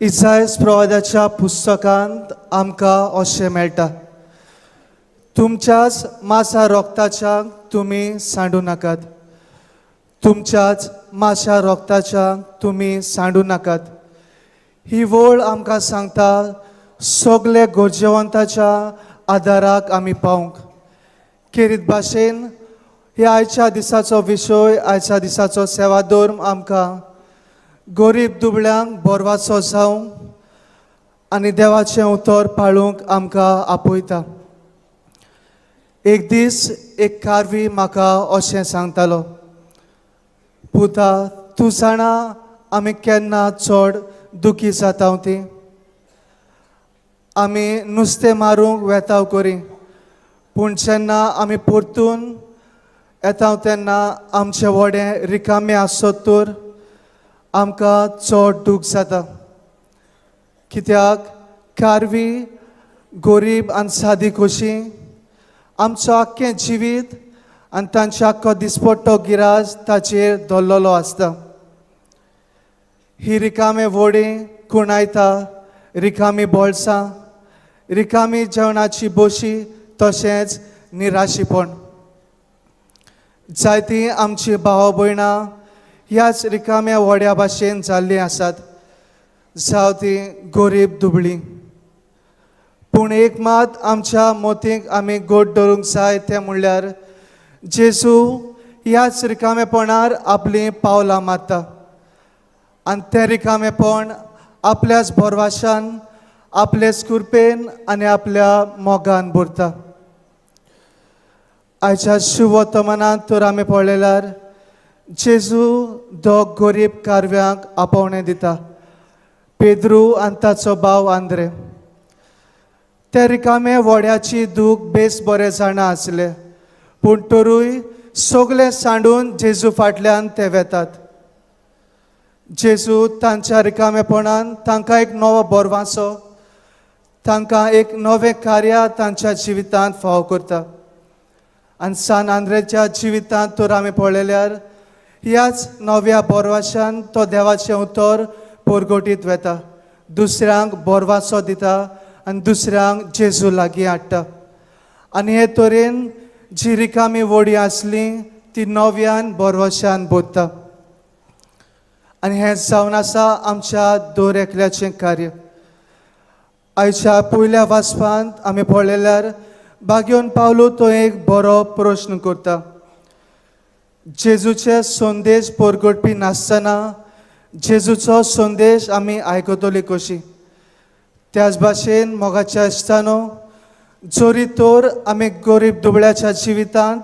इसायस प्रवादाच्या पुस्तकांत आमकां अशें मेळटा, तुमच्याच मासा रोगताच्या तुमी सांडू नाकात, तुमच्याच माशा रोगताच्या तुमी सांडू नाकात. ही वळ आमकां सांगता सगळे गरजेवंताच्या आदाराक आमी पावंक. खेरीत भाशेन ह्या आयच्या दिसाचो विशय, आयच्या दिसाचो सेवाधर्म आमकां गरीब दुबळ्यांक बोरवाचो जावं आनी देवाचें उतर पाळूंक आमकां आपयता. एक दीस एक कारवी म्हाका अशें सांगतालो, पुता तूं जाणा आमी केन्ना चड दुखी जाता ती? आमी नुस्तें मारूंक वेताव करी, पूण जेन्ना आमी परतून येता तेन्ना आमचें व्हडें रिकामे आसत तर आमकां चड दूख जाता. कित्याक कारवी गोरीब आनी सादी कशी आमचो आख्खें जिवीत आनी तांचो आख्खो दिसपट्टो गिराज ताचेर दवरलेलो आसता. ही रिकामे व्हडीं कुणायता, रिकामी बोल्सां, रिकामी जेवणाची बोशी, तशेंच निराशीपण. जायतीं आमची भाव भयणां ह्याच रिकाम्या व्हड्या भाशेन जाल्लीं आसात, जावं तीं गरीब दुबळीं. पूण एक मात आमच्या मोतीक आमी गोड धरूंक जाय, तें म्हणल्यार जेजू ह्याच रिकामेपणार आपलीं पावलां मारता आनी तें रिकामेपण आपल्याच भरवाशान, आपलेच कृपेन आनी आपल्या मोगान भरता. आयच्या शुभवर्तमानांत तर आमी पळयल्यार जेजू दोग गरीब कारव्यांक आपोवणें दिता, पेद्रू आनी ताचो भाव आंद्रे. ते रिकामे व्हड्याची दूख बेस बरें जाणा आसले, पूण तरूय सगलें सांडून जेजू फाटल्यान ते वेतात. जेजू तांच्या रिकामेपणान तांकां एक नवो बोरवासो, तांकां एक नवें कार्य तांच्या जिवितांत फावो करता. आनी सान आंद्रेच्या जिवितांत तर आमी पळयल्यार ह्याच नव्या बोरवाशान तो देवाचें उतर परगटीत वेता, दुसऱ्यांक बोरवासो दिता आनी दुसऱ्यांक जेजू लागीं हाडटा. आनी हे तरेन जी रिकामी वडी आसली ती नव्यान बोरवाशान भरता. आनी हें जावन आसा आमच्या दर एकल्याचें कार्य. आयच्या पयल्या वाचपांत आमी पळयल्यार बागेवन पावलो तो एक बरो प्रश्न करता. जेजूचे संदेश परगटपी नासतना जेजूचो संदेश आमी आयकतली कशी? त्याच भाशेन मोगाच्या इश्टानो, जरी तर आमी गरीब दुबळ्याच्या जिवितांत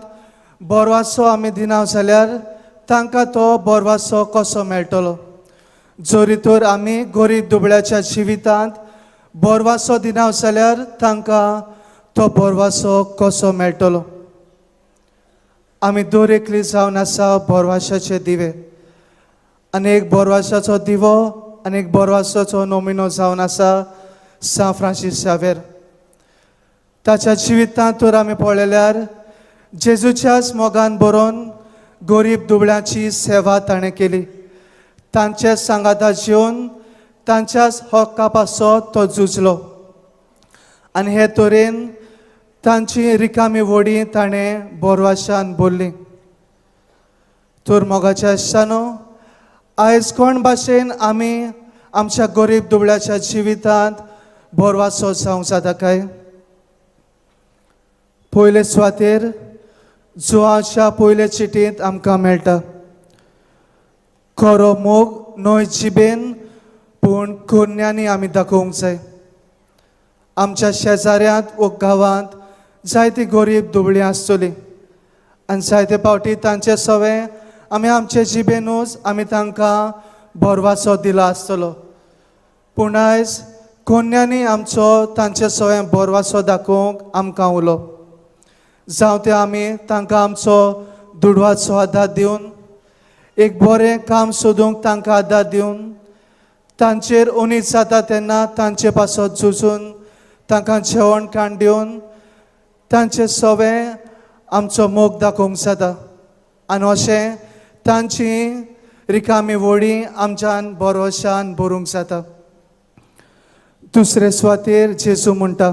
बोरवासो आमी दिना जाल्यार तांकां तो बोरवासो कसो मेळटलो? जरी तर आमी गरीब दुबळ्याच्या जिवितांत बोरवासो दिना जाल्यार तांकां तो बोरवासो कसो मेळटलो? आमी दर एकली जावन आसा बोरवाशाचे दिवे, आनी एक बोरवाशाचो दिवो आनी एक बोरवासाचो नमुनो जावन आसा सांत फ्रांसीस शावेर. ताच्या जिवितांत तर आमी पळयल्यार जेजूच्याच मोगान बरोवन गरीब दुबळ्यांची सेवा ताणें केली. तांचे सांगाता जेवन तांच्याच हक्का पासत तो झुजलो आनी हे तरेन तांची रिकामी वडी ताणें बोरवाशान भरली. तर मोगाच्या इश्टानो, आयज कोण भाशेन आमी आमच्या गरीब दुबळ्याच्या जिवितांत बोरवासो जावंक जाता काय? पयले सुवातेर जुवाच्या पयले चिटींत आमकां मेळटा, खरो मोग न्हय जिबेन पूण करण्यांनी आमी दाखोवंक जाय. आमच्या शेजाऱ्यांत वो गांवांत जायती गरीब दुबळीं आसतलीं आनी जायते फावटी तांचे सवे आमी आमचे जिबेनूच आमी तांकां बोरवासो दिला आसतलो, पूण आयज कोन्यांनी आमचो तांचे सवे बोरवासो दाखोवंक आमकां उलो. जावं ते आमी तांकां आमचो दुडवाचो आदार दिवन, एक बरें काम सोदूंक तांकां आदार दिवन, तांचेर उनीच जाता तेन्ना तांचे पासत झुजून तांकां जेवण खाण दिवन तांचे सवे आमचो मोग दाखोवंक जाता. आनी अशें तांची रिकामी वडी आमच्यान भरवशान भरूंक जाता. दुसरे सुवातेर जेजू म्हणटा,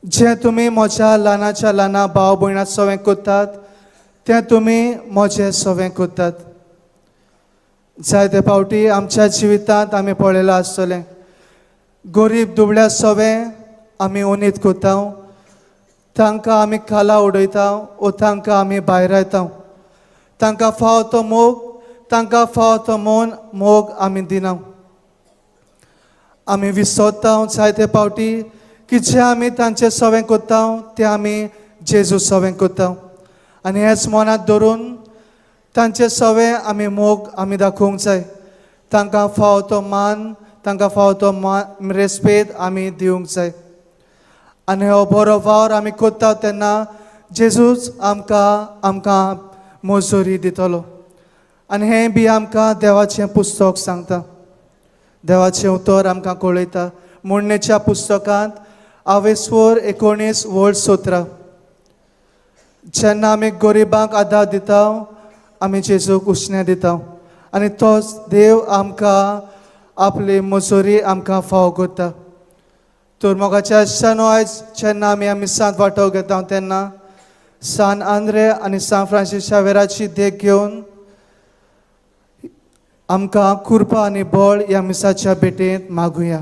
जें तुमी म्हज्या ल्हानाच्या ल्हाना भाव भयणा सवें करतात तें तुमी म्हजें सवें करतात. जायते फावटी आमच्या जिवितांत आमी पळयलां आसतलें, गरीब दुबळ्या सवें आमी उनीत करता, तांकां आमी खाला उडयता ओ तांकां आमी भायरायता. तांकां फावो तो मोग, तांकां फावो तो मोन मोग आमी दिना. आमी विसरता जायते फावटी की जे आमी तांचे सवें करता ते आमी जेजू सवें करता आनी हेच मनांत धरून तांचे सवें आमी मोग आमी दाखोवंक जाय. तांकां फावो तो मान, तांकां फावो तो मान रेस्पेद आमी दिवंक जाय. आनी हो बरो वावर आमी करता तेन्ना जेजूच आमकां आमकां मजुरी दितलो. आनी हें बी आमकां देवाचें पुस्तक सांगता, देवाचें उतर आमकां कळयता. म्हणणेच्या पुस्तकांत आवेस्वर 19 वळ 17, जेन्ना आमी गरिबांक आदार दिता आमी जेजूक उश्णें दिता आनी तोच देव आमकां आपली मजुरी आमकां फावो करता. तर मोगाच्या आशानो, आयज जेन्ना आमी ह्या मिसांत वांटो घेता तेन्ना सान आंद्रे आनी सान फ्रांसीस शावेराची देख घेवन आमकां कृपा आनी बळ ह्या मिसाच्या भेटेंत मागुया.